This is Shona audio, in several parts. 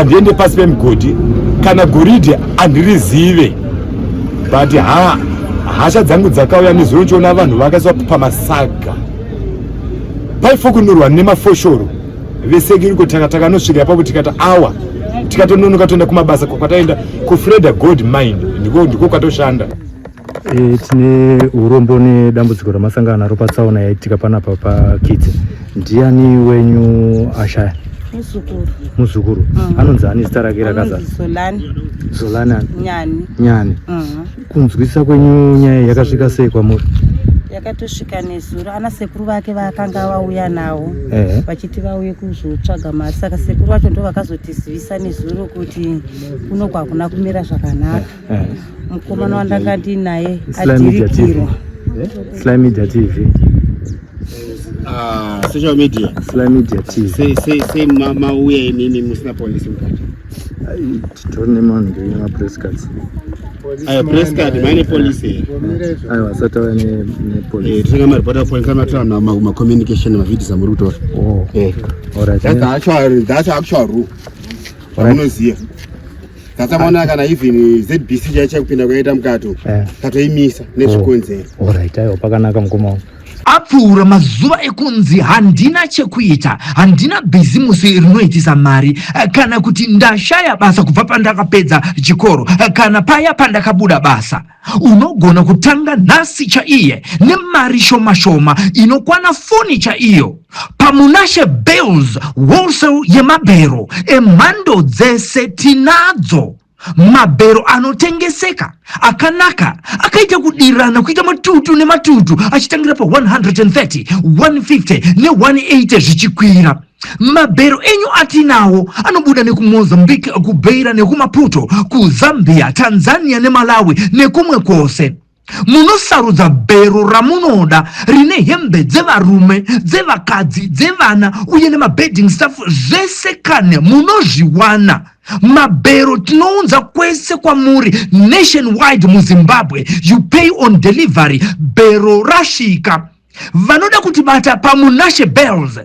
Handiende pasi pemugodhi, kana goridhe handirizive, but ha hasha dzangu dzakauya nezuro ndichiona vanhu vakaiswa pamasaga paifukunurwa nemafoshoro. Vesekiriko takanosvika ipapo tikati awa tikatononoka toenda kumabasa kwataenda kuFreda Gold Mine, ndiko kwatoshanda. Tine urombo nedambudziko ramasangana naro patsaona yaitika panapa paKitsi. Ndiani wenyu ashaya? Muzukuru. Muzukuru. Anonzi ani zita rake rakazara? Anonzi Zolani. Zolani ani? Nyani. Nyani. Kunzwisisa kwenyu, nyaya yakasvika sei kwamuri? Yakatosvika nezuro, ana sekuru vake vakanga vauya nawo vachiti vauye kuzotsvaga mari. Saka sekuru vacho ndo vakazotizivisa nezuro kuti kuno hakuna kumira zvakanaka. Mukomana wandanga ndinaye Sly Media TV. adhirikirwa. Sly Media TV. Ah, social media. Sly Media TV. Sei mauya imimi musina polisi mukati? Titori nemanhu ngemapress cards. Ayo, press card maine polisi here? Aiwa, asati auya nepolisi. Tinenge maripota kupolisi, amatora macommunication, mavideos amuri kutora. Oh. Alright. That's the actual rule zvamunoziva. That's amaona kana even ZBC chaicha kupinda kwaita mukato katoimisa nezvikonzero. Alright, aiwa, pakanaka, mukoma wangu. Apfuura mazuva ekunzi handina chekuita, handina bhizimusi rinoitisa mari, kana kuti ndashaya basa kubva pandakapedza chikoro, kana paya pandakabuda basa. Unogona kutanga nhasi chaiye nemari shoma shoma inokwana foni chaiyo. PaMunashe Bales, wholesale yemabhero emhando dzese tinadzo. Mabhero anotengeseka akanaka, akaita kudirana, kuita matutu nematutu, achitangira pa130, 150 ne180 zvichikwira. Mabhero enyu atinawo anobuda nekuMozambique, kuBeira nekuMaputo, kuZambia, Tanzania neMalawi nekumwe kwose. Munosarudza bhero ramunoda rine hembe dzevarume, dzevakadzi, dzevana uye nemabedding stuff zvese kane munozviwana. Mabhero tinounza kwese kwamuri nationwide muZimbabwe. You pay on delivery bhero rasvika. Vanoda kuti bata paMunashe Bales,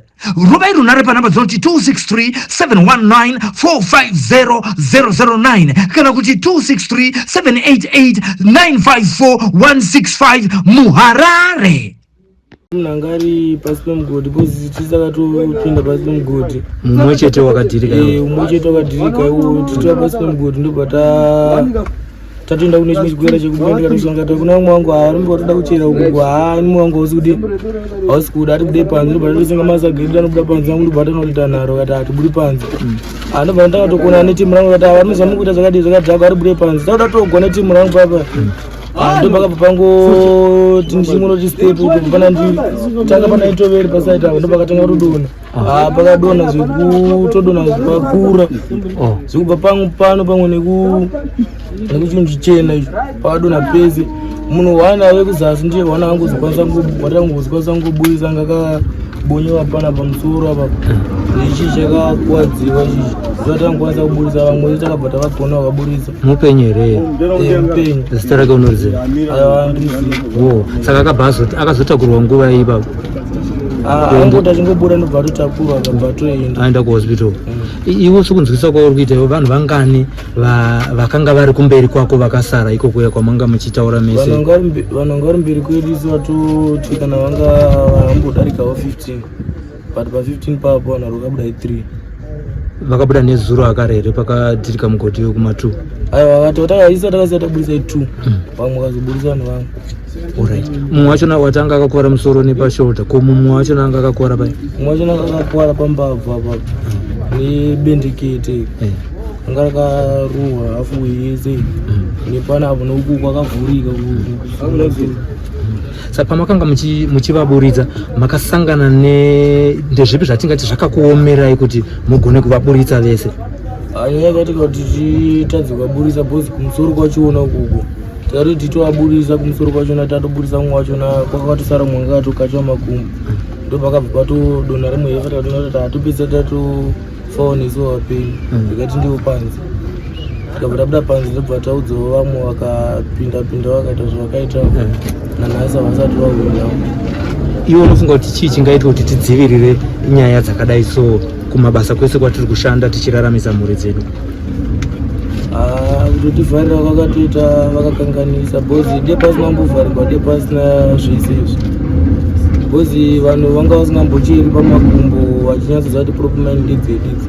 rovai runhare panhamba dzinoti 263 719 450 009 kana kuti 263 788 954 165 muHarare. Munhu anga ari pasi pemugodhi, because tisakatopinda pasi pemugodhi. Mumwe chete wakadhirika? Umwe chete wakadhirika iwo. Titova pasi pemugodhi, ndobva tatoenda kune chimwe chikwera chekubendikatosangata kuna umwe wangu arume watoda kuchera ukuku. Haa, imwe wangu hausi kudi, hausi kuda, ati bude panze. Ndobva tatosenga masaga edu, anobuda panze angu, ndobva tanoita nharo, kati hatibudi panze. Ndobva ndakatokona netimu rangu, kati varume, zvamukuita zvakadii, zvakadhakwa, ari bude panze. Takuda togona timu rangu papa. Ndobva pangoti ndichingonoti step pana tanga pana itoveri pasaiti apa, ndobva kutodonha. Pakadonha zvekutodonha zvakakura zvekubva pamwe pano pamwe nekuchinhu chichena icho. Pakadonha pese munhu one ave kuzasi ndiye one angozokwanisa watangozokwanisa kungoburisa, anga akabonyewa pana pamusoro apa ichi chakakuwadziwa chichi, ndoatangokwanisa kuburisa. Vamwe takabva tavagona vakaburisa. Mupenyu here? Mupenyu. Zita rake unoriziva? Aiwa, ndiriziva. O, saka akabva akazotakurwa nguva ipapo? Angoti achingobuda, ndobva atotakurwa, akabva atoenda. Aenda kuhospital. Iwe sekunzwisa kwauri kuita iwe, vanhu vangani vakanga vari kumberi kwako vakasara ikokuya kwamanga muchitaura mese? Vanhu vanga vari mberi kwedu isu vatoti kana vanga vambodarikawo 15, but pa15 papo vanhu vari vakabuda i3. Vakabuda nezuro akare here pakadhirika mugodhi wekuma2? Aiwa, vakati watakaisa takasiya taburisa i2, vamwe vakazoburisa vanhu vamwe. Alright, mumwe wachona watanga akakuvara musoro nepashoulder, ko mumwe wachona anga akakuvara pai? Mumwe wachona akakuvara pambabvu apapo nebendekete. Anga rakarohwa hafu yese nepanapo neuku kwakavhurika. Saka pamakanga muchivaburitsa, makasangana ne ndezvipi zvatingati zvakakuomerai kuti mugone kuvaburitsa vese? Nyaya yakaitika kuti titadze kuvaburitsa because kumusoro kwachona ukuko takatoti titovaburitsa kumusoro kwachona, tatoburitsa mumwe wachona, kwakatosara mumwe anga akatokachiwa makumbo, ndo pakabva patodonha rimwe hefa. Takatoona kuti tatopedza, tatofawo nesu vapenyu. Tikati ndiwo panze, tikabva tabuda panze, ndobva taudzawo vamwe vakapinda pinda, vakaita zvavakaita. Nanhasi havasati vauyawo. Iwe unofunga kuti chii chingaitwa kuti tidzivirire nyaya dzakadai so? kumabasa kwese kwatiri kushanda tichiraramisa mhuri dzedu. Ah, kutotivharira kwakatoita vakakanganisa bhozi de pasina kumbovharirwa de pasina zvese izvi bhozi vanhu vanga vasingambocheri pamakumbo vachinyatsoziva kuti proper mine ndedzedu idzi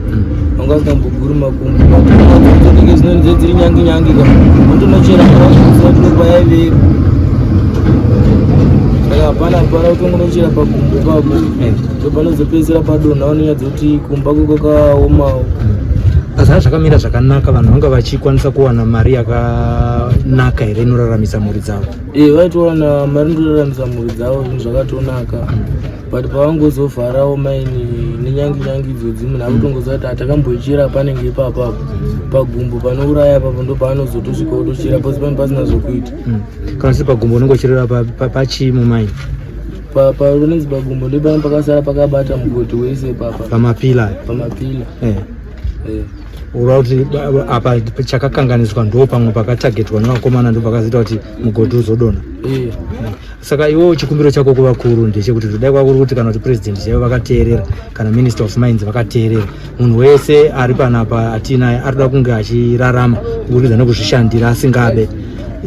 vanga vasingamboguri makumbo matinenge zvinonzi dziri nyangi nyangi ka unotonochera pavaziva kuti ndokwayaive iri saka hapana hapana kutongonochera pagumbo ipapo eh. ndopanozopedzisira padonha unonyatsoti kumba kwakaomawo Asi zvakamira zvakanaka, vanhu vanga vachikwanisa kuwana mari yakanaka here inoraramisa mhuri dzavo? Eh, vaitowana mari inoraramisa mhuri dzavo, zvinhu zvakatonaka. But pavangozovharawo maini nenyangi nyangi idzodzi munhu akutongoziva kuti atakambochera panenge ipapo apo pagumbo panouraya apapo ndo paanozotosvika otochera pose pane pasina zvokuita. Hmm. Kana usiri pagumbo unenge uchirera pachii mumaini? Panonzi pagumbo ndopane pakasara pakabata mugodhi wese papa. Pamapila. Pamapila. Eh. Eh. Ura kuti apa chakakanganiswa ndo pamwe pakatagetwa nevakomana ndo pakazoita kuti mugodhi uzodonha. Eh. Saka iwewo chikumbiro chako kuvakuru ndechekuti dai kwakuri kuti kana kuti president chaivo vakateerera kana minister of mines vakateerera munhu wese ari panapa atinaye ari kuda kunge achirarama kuburikidza nekuzvishandira asingabe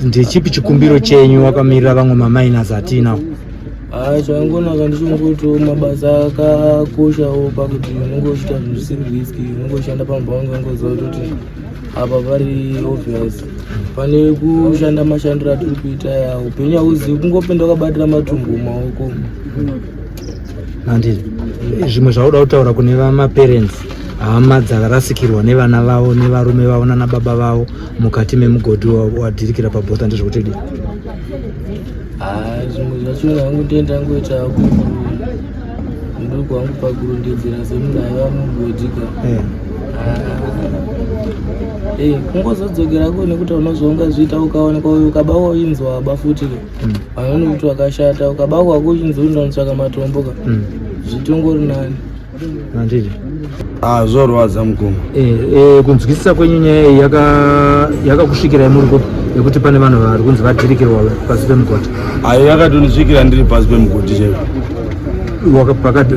ndechipi chikumbiro chenyu wakamirira vamwe maminers atinawo? Haa chakangonaka ndechongoti mabasa akakoshawo pakuti unenge uchiita zvinhu zvisiri riski unenge uchishanda pamba unenge ungoziva kutoti apa pari obvious pane kushanda mashandiro atiri kuita ya upenyu hauzivi kungopinda wakabatira matumbu mumaoko handiti zvimwe zvauda kutaura kune vamaparents hama dzakarasikirwa nevana vavo nevarume vavo nana baba vavo mukati memugodhi wadhirikira pabhota ndezvekuti dii Ah, zvimwe zvacho hangu ndiye ndangoita muduku wangu pakurondedzera semunhu aiva mugodhi ka eh. Ah, eh, kungozodzokera ko nekuti unozonga zviita ukaonekwa uyu ukabakwa uchinzi waba futi ka hmm. vanoona kuti wakashata ukabakwa ko uchinzi unotsvaka matombo ka hmm. zvitongori nani Handiti. Ah, zvorwadza mukoma. Eh, eh, kunzwisisa kwenyu nyaya iyi yakakusvikirai muri kupi yekuti pane vanhu vari kunzi vadhirikirwa pasi pemugodhi? Ayo yakatondisvikira ndiri pasi pemugodhi chaipo.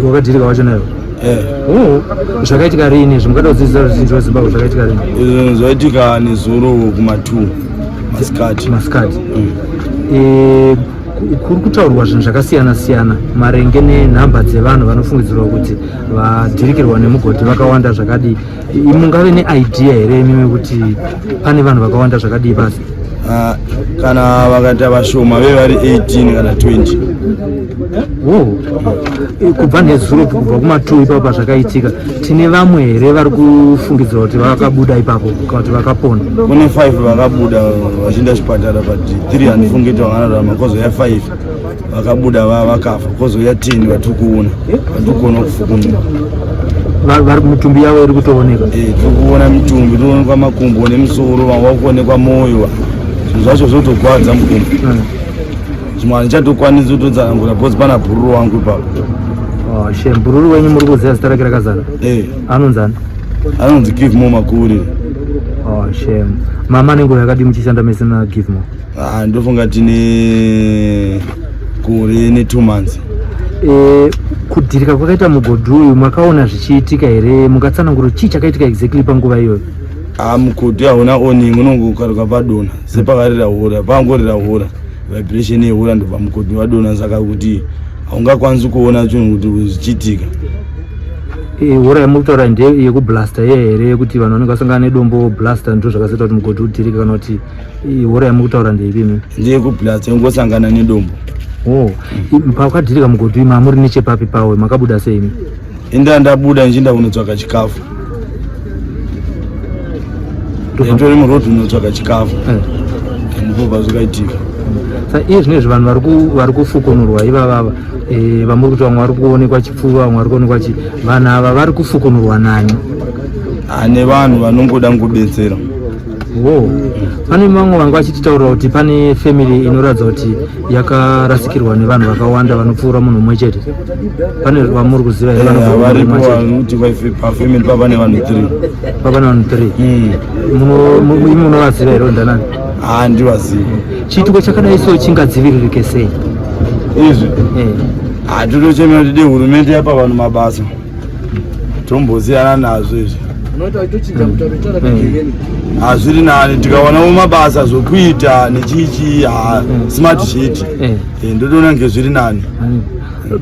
Wakadhirika wacho nayo? Eh. Oh, zvakaitika rini izvi? Mungada kudzidzisa ruzhinji rweZimbabwe zvakaitika rini? Eh, zvaitika nezuro kuma 2 masikati. Masikati. Mm. Eh, Kuri kutaurwa zvinhu zvakasiyana siyana maringe nenhamba dzevanhu vanofungidzirwa kuti vadhirikirwa nemugodhi vakawanda zvakadii. Mungave neidea here imimi kuti pane vanhu vakawanda zvakadii pasi? Ah, kana vakaita vashoma ve vari 18 kana 20. Oh, kubva nezuro kubva kuma2 ipapo pazvakaitika tine vamwe here vari kufungidzirwa kuti vakabuda ipapo kana kuti vakapona? Kune 5 vakabuda vachienda chipatara but 3 handifungi kuti vakararama kozouya 5 vakabuda vakafa kozouya 10 vatiri kuona vatiri kuona kufukunura vari mitumbi yavo iri kutooneka eh, tiri kuona mitumbi tiri kuonekwa makumbo nemusoro vamwe vakuonekwa mwoyo zvinhu zvacho zvotogwadza mukumbo hmm. Zvimwe handichatokwanisi kutotsanangura because pana bhururu wangu ipapo. Oh, shem bhururu wenyu muri kuziva zita rake rakazara? Eh. Anonzi ani? Anonzi Give More Makurire. Oh, shem. Mama nenguva yakadii muchishanda mese na Give More? Ah, ndofunga tine gore ne 2 months. Eh, kudhirika kwakaita mugodhi uyu makaona zvichiitika here? Mungatsanangura chii chakaitika exactly panguva iyoyo? Ah, mugodhi hauna owning unongokaruka padonha sepakarira hura, pangorira hura. vibration yehura ndobva mugodhi wadonha saka kuti haungakwanisi kuona chinhu kuti zvichiitika eh, hura yamuri kutaura ndeyekublaster iye here yekuti vanhu vanenge vasangana nedombo blaster ndo zvakazoita kuti mugodhi udhirike kana kuti eh, hura yamuri kutaura ndeipi imi ndeyekublaster ingosangana nedombo oh pakadhirika mugodhi uyu mamuri nechepapi pawe makabuda sei imi inda ndabuda ndichienda kunotsvaka chikafu nditori muroad unotsvaka chikafu eh. ndipo pazvikaitika sa iye zvino izvi vanhu vari kufukunurwa ivavava eh, vamuri kuti vamwe vari kuonekwa chipfuva vamwe vari kuonekwa chi vanhu ava vari kufukunurwa nani ane vanhu vanongoda ngobetsera wo pane vamwe vanga vachititaurira kuti pane family inoratidza kuti yakarasikirwa nevanhu vakawanda vanopfuura munhu mumwe chete pane vamuri kuziva here eh, varipo vanoti pafamily pava nevanhu 3 pava nevanhu 3 hmm. imi munovaziva here ndanani ah, ndivaziva chiitiko chakadai so chingadziviririke sei izvi eh. ah, titochemera tide hurumende yapa vanhu mabasa Tombosiyana nazvo izvi. Hazviri nani tikawanawo mabasa zvokuita nechichi smart shit. Eh, ndotoona nge zviri nani.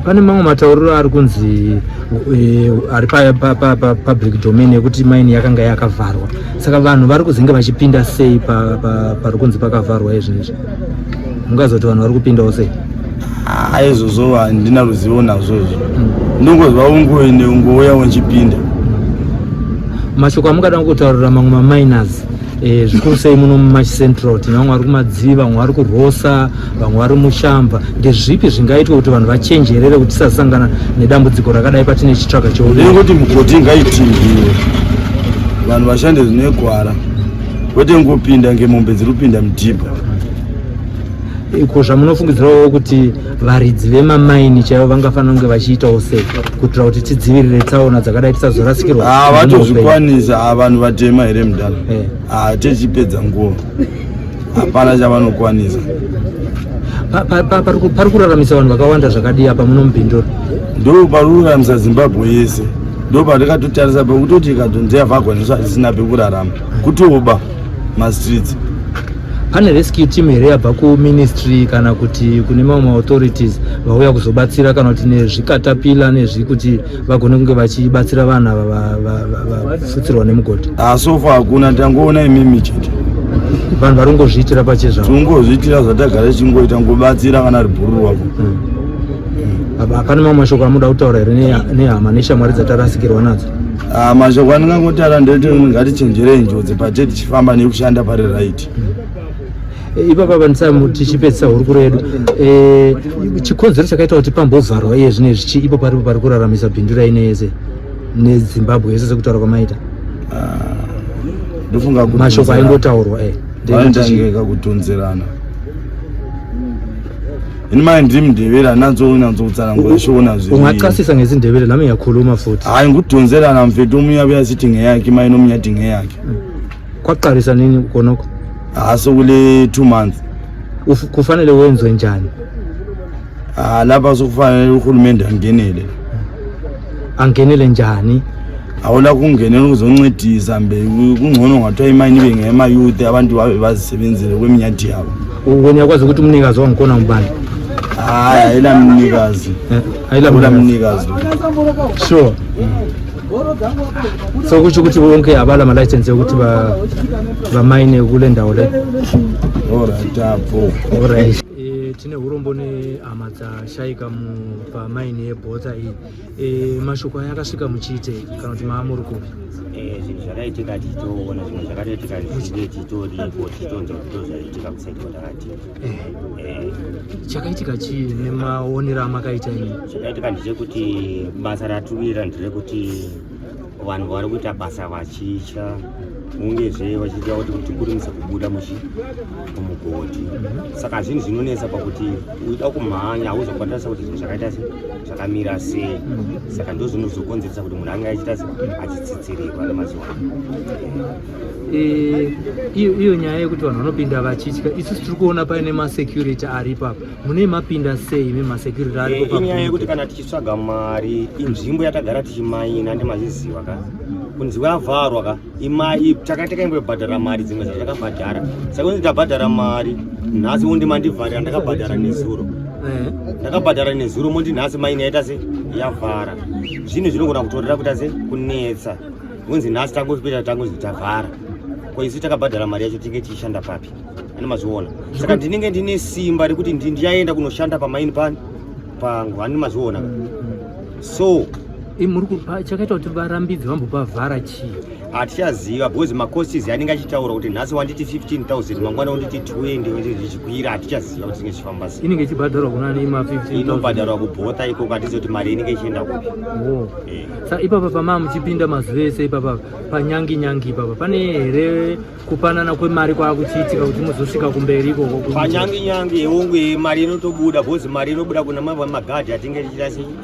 Pane mamwe matauriro ari kunzi eh, ari papublic domain yekuti maini yakanga yakavharwa saka vanhu vari kuzenge vachipinda sei pari kunzi pakavharwa izvinizvi mungazoti vanhu vari kupindawo sei ah, izvozvo handina ruzivo nazvo izvo hmm. ndongozva ungoende ungouya uchipinda mashoko amungada kutaurira mamwe maminers Eh, zvikuru sei muno mumash central tine vamwe vari kumadziva vamwe vari kurosa vamwe vari mushamba ndezvipi zvingaitwa kuti vanhu vachenjerere kuti tisasangana nedambudziko rakadai patine chitsvaga cheuti mugoti ngaitingiwe vanhu vashande zvine gwara kwete ngopinda ngemombe dziri kupinda mudhibha Ko zvamunofungidzirawo kuti varidzi vemamaini chaivo vangafanira kunge vachiitawo sei kuitira kuti tidzivirire tsaona dzakadai tisazorasikirwa? Ah, vatozvikwanisa ah, vanhu vatema here mudhara? Eh. Ah, techipedza nguva hapana chavanokwanisa. Pari kuraramisa vanhu vakawanda zvakadii apa muno mubhindura? Ndo pari kuraramisa Zimbabwe yese, ndo patikatotarisa pekutoti ikadonzi yavhagwa nesu hatisina pekurarama kutoba mastreets pane rescue team here yabva kuministry kana kuti kune mamwe maauthorities vauya kuzobatsira kana kuti nezvikatapila nezvi kuti vagone kunge vachibatsira vanhu ava vafutsirwa nemugodhi ah, so far hakuna tangoona imimi chete vanhu vari kungozviitira pachezvavo tingozviitira zvatagara tichingoita ngobatsira kana ribhururu wako hmm. Hapana mamwe mashoko amuda kutaura here nehama neshamwari dzatarasikirwa nadzo? Ah, mashoko andingangotaura ndekuti ngatichenjerei njodzi pate tichifamba nekushanda pari right. Eh, ipapa pandisa tichipedzisa hurukuro yedu eh, chikonzero chakaita kuti pambovharwa iye zvino izvi chii ipo paripo pari kuraramisa bhindura ine yese nezimbabwe yese sekutaura kwamaita ah, ndofunga mashoko aingotaurwa eh, ndeyekuti kutonzerana ini mai ndiri mundevere handinanzonanzokutsanangura shona zve ungachasisa ngesindebele nami ngiyakhuluma futhi hayi ngikudonselana mfethu omunye abuya sithi ngeyakhe imali nomunye athi ngeyakhe kwaqalisa nini khonokho ha sokule two months kufanele wenziwe njani ha lapha sokufanele uhulumende angenele angenele njani awula kungenela ukuzoncedisa mbe kungcono ngathiwa imayini ibe ngeyamayouth abantu babe bazisebenzele kweminyathi yabo wena uyakwazi ukuthi umnikazi wangikhona ngubani hayi ayila mnikazi eh, ayila mnikazi sure so kusho ukuthi bonke abala ma-license yokuthi bamayine kule ndawo le alright apho alright eh, tine urombo nehama dzashaika pamaini yebhota iyi E, mashoko aya akasvika muchiitei kana kuti maamuri kupi? E, zvinhu zvakaitika tichitoona zvinhu zvakatoitika zvinge tichitoripo tichitonzwa kuti ndozvaitika kusaiti kwatakati e. e. Chakaitika chii nemaonero amakaita imi? Chakaitika ndechekuti basa ratuvira nderekuti vanhu vari kuita basa vachitya ungezve vachitya kuti tikurumidze kubuda muchi mumugodhi saka zvinhu zvinonetsa pakuti uida kumhanya hauzokwanisa kuti zvinhu zvakaita se zvakamira sei saka ndo zvinozokonzeresa kuti munhu ange achiita se achitsitsirirwa nemazuva eh, iyo nyaya yekuti vanhu vanopinda vachitya isusu tiri kuona paine masecurity aripo apa mune mapinda sei imi masecurity aripo eh, inyaya yekuti kana tichitsvaga mari inzvimbo yatagara tichimaina ndimazviziva ka kunzi vavharwa ka imai taka takaimbobhadhara mari dzimwe dzatakabhadhara saka kunzi ndabhadhara mari nhasi wondi mandivharira ndakabhadhara nezuro eh. ndakabhadhara nezuro mondi nhasi maini yaita se yavhara zvinhu zvinogona kutorera kuita se kunetsa kunzi nhasi tangopita tangozi tavhara ko isu takabhadhara mari yacho tinge tichishanda papi ane mazviona saka ndinenge ndine simba rekuti ndichaenda kunoshanda pamaini pani pangu ani mazviona so chakaita kuti varambidzi vambopavhara chii hatichaziva because macosts anenge achitaura kuti nhasi wanditi 15000 mangwana wanditi 20 zvichikwira hatichaziva kuti zvinge zvichifamba sei inenge ichibhadharwa kunani ma 15000 inobhadharwa kubhota ikoko hatizivi kuti mari inenge ichienda kupi oh. eh. sa ipapa pamaa muchipinda mazuva ese ipapa panyangi nyangi ipapa pane here kupanana kwemari kwakuchiitika kuti muzosvika kumberi ikoko panyangi nyangi yeungu mari inotobuda bhozi mari inobuda kuna magadhi atinge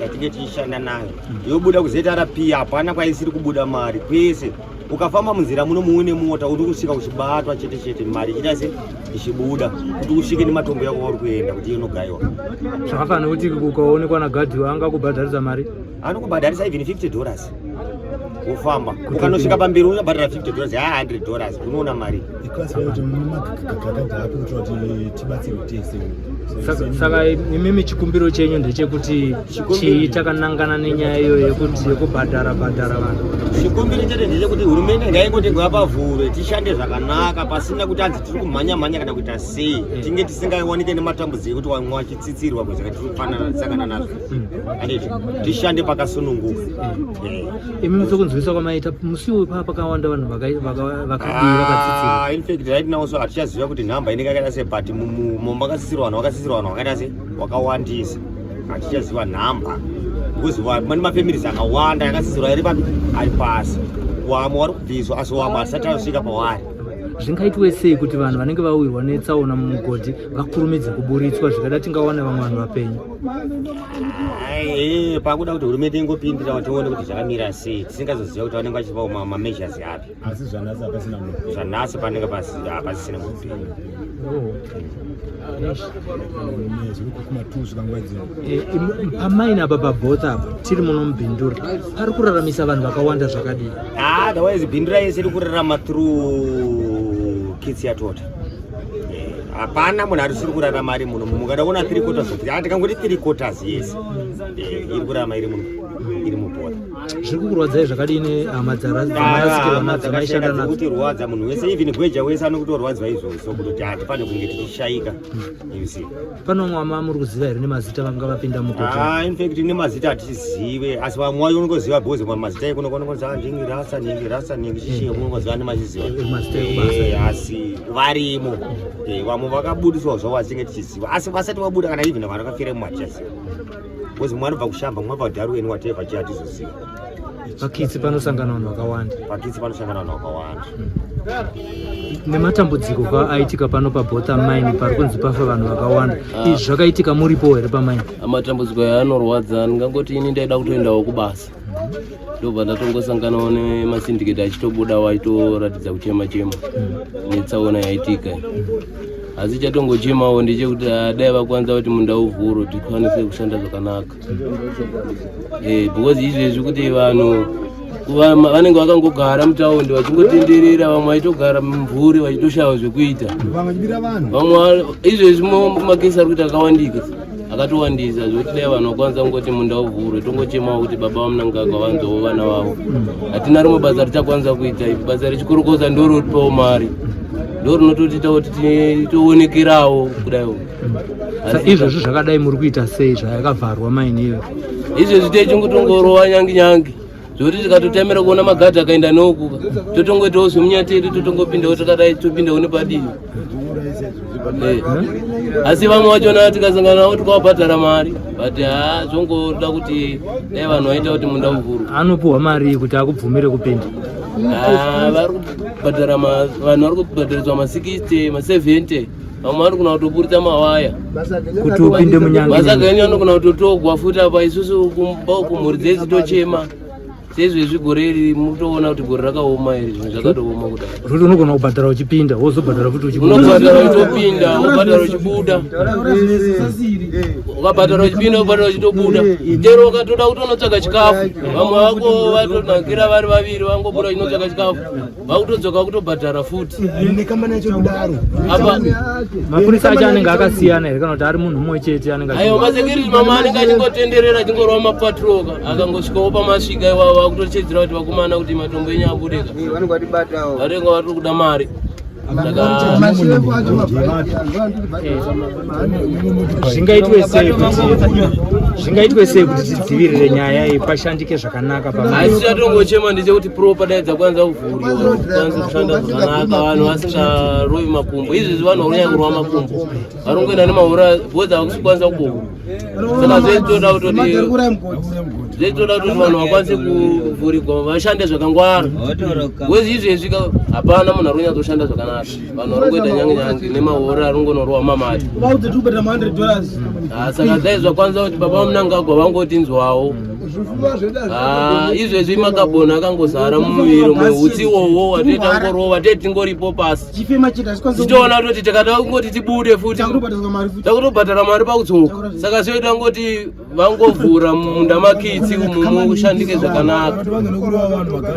atinge tichishanda nayo hmm. yobuda kuZRP hapana kwaisiri kubuda mari kwese ukafamba munzira muno muune mota uri kusvika uchibatwa chete chete mari ichiita se ichibuda kuti usvike nematombo yako wauri kuenda kuti inogaiwa zvakafanana kuti ukaonekwa nagadhi angakubhadharisa mari anokubhadharisa even 50 dollars Wofamba ukanosvika pamberi unobhadhara 50 dollars, ya 100 dollars unoona mari. Saka imimi chikumbiro chenyu ndechekuti chii takanangana nenyaya iyoyo yekuti yekubhadhara bhadhara vanhu? Chikumbiro chedu ndechekuti hurumende ngaingoti ngavapavhure tishande zvakanaka pasina kuti anzi tiri kumhanya mhanya kana kuita sei, tinge tisingawanike nematambudziko ekuti vamwe vachitsitsirwa kuzaka tiri kufanana nazvo. Handiti tishande pakasununguka. Imi musokunzwisa kwamaita musi uyu paa pakawanda vanhu vakadii vakatsitsirwa? Ah, in fact right now so hatichaziva kuti nhamba inenge yakaita sei, but makatsitsirwa vanhu, vakatsitsirwa vanhu vakaita sei, wakawandisa. Hatichaziva nhamba because mane mafamilies akawanda yakatsitsirwa ari papi, ari pasi. Wamwe vari kubviswa asi wamwe hatisati tasvika pawari. Zvingaitwe sei kuti vanhu vanenge vawirwa netsaona mumugodhi vakurumidze kuburitswa, zvikada tingawana vamwe vanhu vapenyu? Ai, pakuda kuti hurumende ingopindira tione kuti zvakamira sei, tisingazoziva kuti vanenge vachipawo mameasures api. Asi zvanhasi hapasina munhu. Zvanhasi panenge hapasisina munhu. Oh. Zviri kumatusvika nguva dzino. Pamaini apa paBotha apa tiri muno muBindura pari kuraramisa vanhu vakawanda zvakadii? Ah, otherwise Bindura yese iri kurarama through kitsi yatota. Hapana munhu arisiri kurarama ari muno. Mukada kuona three quarters of, ah, tikangoti three quarters yes, iri kurarama iri muno, iri muBotha. Zviri kukurwadzai zvakadini hama dzamarasikirwa nadzo maishanda nadzo? Kuti rwadza munhu wese, even gweja wese anokutorwadzwa izvozvo kutoti hatifani kunge tichishaika, you see. Pane vamwe vama muri kuziva here nemazita vanga vapinda mugodhi? Ah, in fact nemazita hatizive, asi vamwe wacho unongoziva because mamwe mazita ekuno unongoziva ndingi rasa ningi rasa ningi chichi, unongoziva nemachiziva. Mazita ekubasa. Asi varimo. Vamwe vakabudiswa zvavo vasinge tichiziva, asi vasati vabuda kana even vanhu vakafira hatichaziva because mumwe anobva kushamba, mumwe abva Darwin, whatever chi hatizoziva. Pakitsi panosangana vanhu vakawanda. Pakitsi panosangana vanhu vakawanda. Nematambudziko kwaaitika pano paBotha Mine pari kunzi pafa vanhu vakawanda, izvi zvakaitika muripo here pamaini? Matambudziko aya anorwadza. Ndingangoti ini ndaida kutoendawo kubasa, ndobva ndatongosanganawo nemasindiketi achitobudawo achitoratidza kuchema chema netsaona yaitika. Asi chatongochemawo ndechekuti dai vakwanisa kuti munda uvhurwe tikwanise kushanda zvakanaka, because izvezvi kuti vanhu vanenge vakangogara mutaundi vachingotenderera, vamwe vachitogara mumvuri vachitoshaya zvekuita. Vamwe izvezvi makesi ari kuita akawandika, akatowandisa zvekuti dai vanhu vakwanisa kungoti munda uvhurwe. Tongochemawo kuti baba vaMnangagwa vanzwawo vana vavo. Hatina rimwe basa richakwanisa kuita ipi, basa rechikorokoza ndo rotipawo mari, ndo rinototiita kuti titoonekerawo kudaiwo. Sa izvozvo zvakadai muri kuita sei zvayakavharwa maini iyo? Izvezvi techingotongorowa nyangi nyangi zvekuti tikatotamira kuona magadhi akaenda neuku, totongoitawo zvemunyatedu, totongopindawo takadai, topindawo nepadii. Asi vamwe vachona tikasangana navo tikavabhadhara mari, but haa, zvongoda kuti dai vanhu vaita kuti munda uvhurwe. Anopuhwa mari kuti akubvumire kupinda? Ah, vari kubhadhara vanhu vari kubhadhariswa ma60, ma70, vamwe vari kuna kutoburitsa mawaya kuti upinde munyange. Basa genyu anogona kutotogwa futi apa. Isusu kumba kumhuri dzesi tochema seizvezvi. Gore iri mutoona kuti gore rakaoma iri, zvinhu zvakatooma kudai. Zvekuti unogona kubhadhara uchipinda, wozobhadhara futi uchibuda. Unobhadhara uchitopinda, wobhadhara uchibuda, ukabhadhara uchipinda, wobhadhara uchitobuda. Chero ukatoda kutonotsvaga chikafu, vamwe vako vatonakira vari vaviri vangobuda uchinotsvaga chikafu, vakutodzoka kutobhadhara futi. Nekambani yacho kudaro. Apa Mapurisa acho anenge akasiyana here kana kuti ari munhu mumwe chete anenge Aiwa, masecurity mama anenge achingotenderera achingorova mapatrol ka, akangosvikawo pamasvika iwavo vakutochedzera kuti vakomana kuti matombo enyu abudeka, vanenge vari kuda mari. Saka Zvingaitwe sei kuti tidzivirire nyaya iyi, pashandike zvakanaka pamaini? Asi chatongochema ndechekuti proper dai dzakwanisa kuvhuriwa, kwanisa kushanda zvakanaka, vanhu vasingarovi makumbo. Izvezvi vanhu vari kunyanya kurova makumbo, vari kungoenda nemahura because hakusi kukwanisa kubohwa. Saka zvetoda kutoti vanhu vakwanise kuvhurigwa vashande zvakangwara, because izvezvi hapana munhu ari kunyatsoshanda zvakanaka. Vanhu vari kungoita nyange nyange nemahora, ari kungonorowa mamari. Ah, saka dai zvakwanisa kuti baba vaMnangagwa vangotinzwawo. Ah, izvezvi makabhoni akangozara mumuviri muutsi iwowo watoita ngorova tee tingoripo pasi tichitoona kutoti tikada kungoti tibude futi takutobhadhara mari pakudzoka saka zvoita ngoti vangovhura munda makitsi umu mushandike zvakanaka.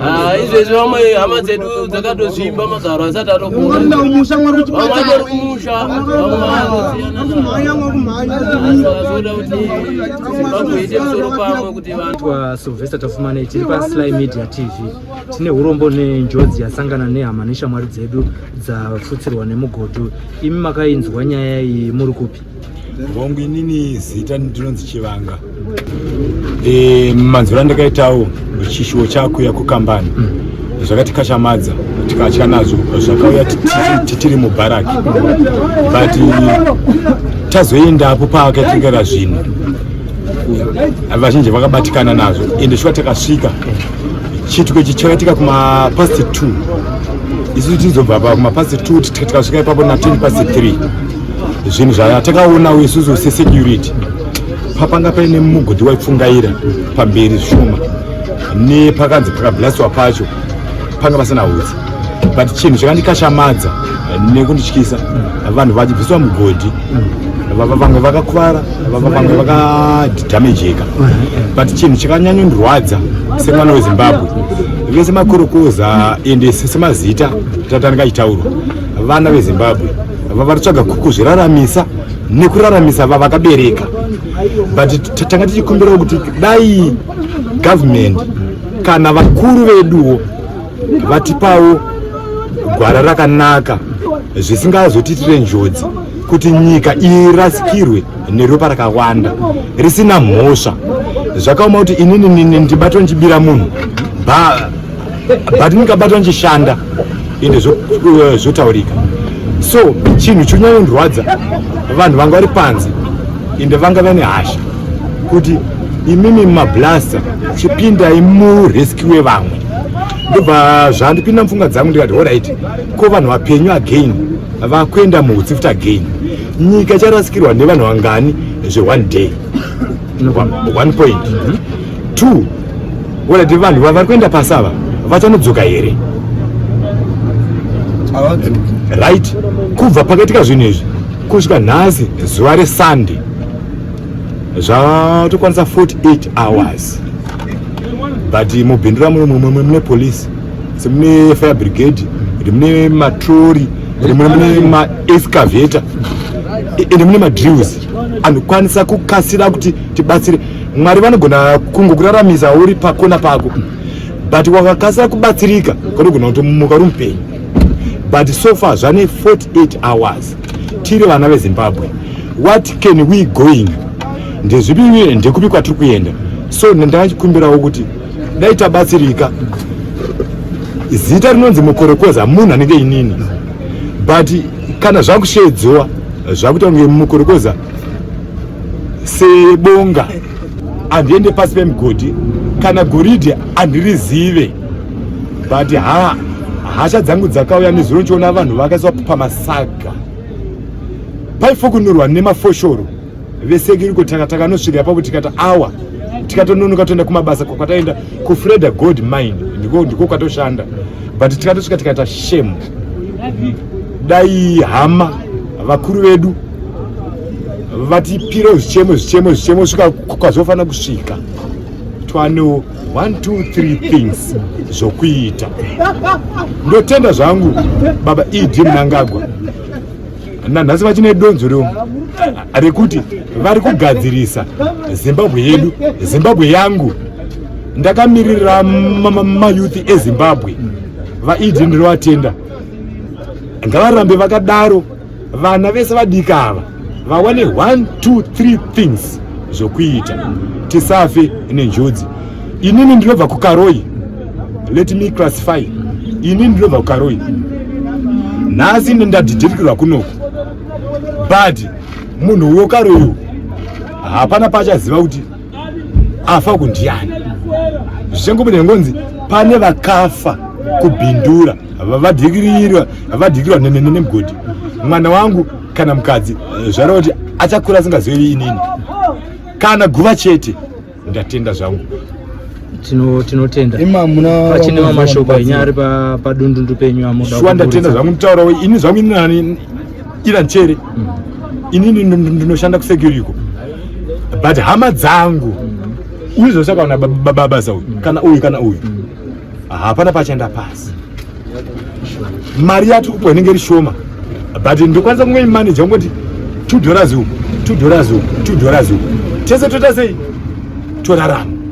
Ah, izvezvi vamwe hama dzedu dzakatozvimba magaro asati atopora, vamwe vatori kumusha, vamwe vanosiyana. Saka zvoda kuti Zimbabwe iite musoro pamwe kuti vanhu Twa Sylvester Tafumane tiri paSly Media TV. Tine urombo nenjodzi yasangana nehama neshamwari dzedu dzapfutsirwa nemugodhi. Imi makainzwa nyaya iyi muri kupi? Hongu, inini zita ndinonzi Chivanga. E, manzwiro andakaitawo chishuwo chakuya kukambani zvakatikashamadza tikatya nazvo zvakauya titiri mubharaki, but tazoendapo paakatengera zvinhu vazhinji vakabatikana nazvo. Ende shuwa takasvika chiitiko ichi chakaitika kumapast 2, isusu tinozobva pa kumapast 2, tikasvika ipapo na 10 past 3. Zvinhu zvatakaonawo isusu sesecurity, papanga paine mugodhi waipfungaira pamberi zvishoma, nepakanzi pakablaswa pacho panga pasina hutsi. But chinhu chakandikashamadza nekundityisa, vanhu vachibviswa mugodhi, vamwe vakakuvara, vamwe vakadhamejeka. But chinhu chakanyanyondirwadza semwana weZimbabwe, vese makorokoza ende semazita tatanga achitaurwa, vana veZimbabwe varitsvaga kuzviraramisa nekuraramisa vavakabereka. But tanga tichikumbirawo kuti dai government kana vakuru veduwo vatipawo gwara rakanaka zvisingazotiitire njodzi kuti nyika irasikirwe neropa rakawanda risina mhosva. Zvakaoma kuti inini ndibatwa ndichibira munhu, but ndikabatwa ndichishanda ende zvotaurika. So chinhu chonyanyondirwadza, vanhu vanga vari panze ende vanga vane hasha kuti imimi mablaster chipindai murescue vamwe. Ndobva zvandipinda mupfungwa dzangu, ndikati alright, ko vanhu vapenyu again vakuenda muhutsi futi again, nyika icharasikirwa nevanhu vangani zve one day? One point two, alright, vanhu vari kuenda pasi ava vachanodzoka here? Right, kubva pakaitika zvinhu izvi kusvika nhasi zuva reSunday zvatokwanisa 48 hours, but mubhindura mune police, semune fire brigade, mune matrori, mune maexcavator, ende mune madrills anokwanisa kukasira kuti tibatsire. Mwari vanogona kungokuraramisa uri pakona pako, but wakakasira kubatsirika kanogona kutomuka uri mupenyu. But so far zvane 48 hours. Tiri vana veZimbabwe, what can we going, ndezvipi, ndekupi kwatiri kuenda? So ndangachikumbirawo kuti dai tabatsirika. Zita rinonzi mukorokoza munhu anenge inini, but kana zvakusheedzwa zvakuita kunge mukorokoza sebonga, handiende pasi pemugodhi kana goridhe handirizive. But ha, hasha dzangu dzakauya nezuro ndichiona vanhu vakaiswa pamasaga paifokunurwa nemafoshoro vesecurity. Takanosvika ipapo tikati awa tikatononoka toenda kumabasa kwataenda kuFreda Gold Mine, ndiko kwatoshanda. But tikatosvika tikaita shame, dai hama vakuru vedu vatipire zvichemo zvichemo zvichemo svika kwazofanira kusvika, twanewo 1 2 3 things zvokuita. Ndotenda zvangu baba ED Mnangagwa, nanhasi vachine donzo reo rekuti vari kugadzirisa Zimbabwe yedu. Zimbabwe yangu, ndakamiririra mayouth eZimbabwe. VaED ndinovatenda, ngavarambe vakadaro. Vana vese vadika ava vawane 1 2 3 things zvokuita, tisafe nenjodzi. Inini ndinobva kuKaroi, let me classify, inini ndinobva kuKaroi. Nhasi ndadhidhirikirwa kunoku, but munhu woKaroi hapana paachaziva kuti afa kundiani. Zvichangobuda ngonzi pane vakafa kuBindura, vadhikirirwa vadhikirwa nemugodhi. Mwana wangu kana mukadzi, zvareva kuti achakura asingazivi inini kana guva chete. Ndatenda zvangu. Tinotenda. Pachine mashoko enyu ari padundundu penyu amuda. Shuwa ndatenda zvangu mutaura ini zvangu ini ira nchere. Inini ndinoshanda kusecurity but hama dzangu uyu zvosakaona basa uyu kana uyu kana uyu hapana pachaenda pasi. Mari yatiri kupiwa inenge iri shoma but ndokwanisa kunge manager kungoti $2 uku, $2 uku, $2 uku, tese toita sei, torarama.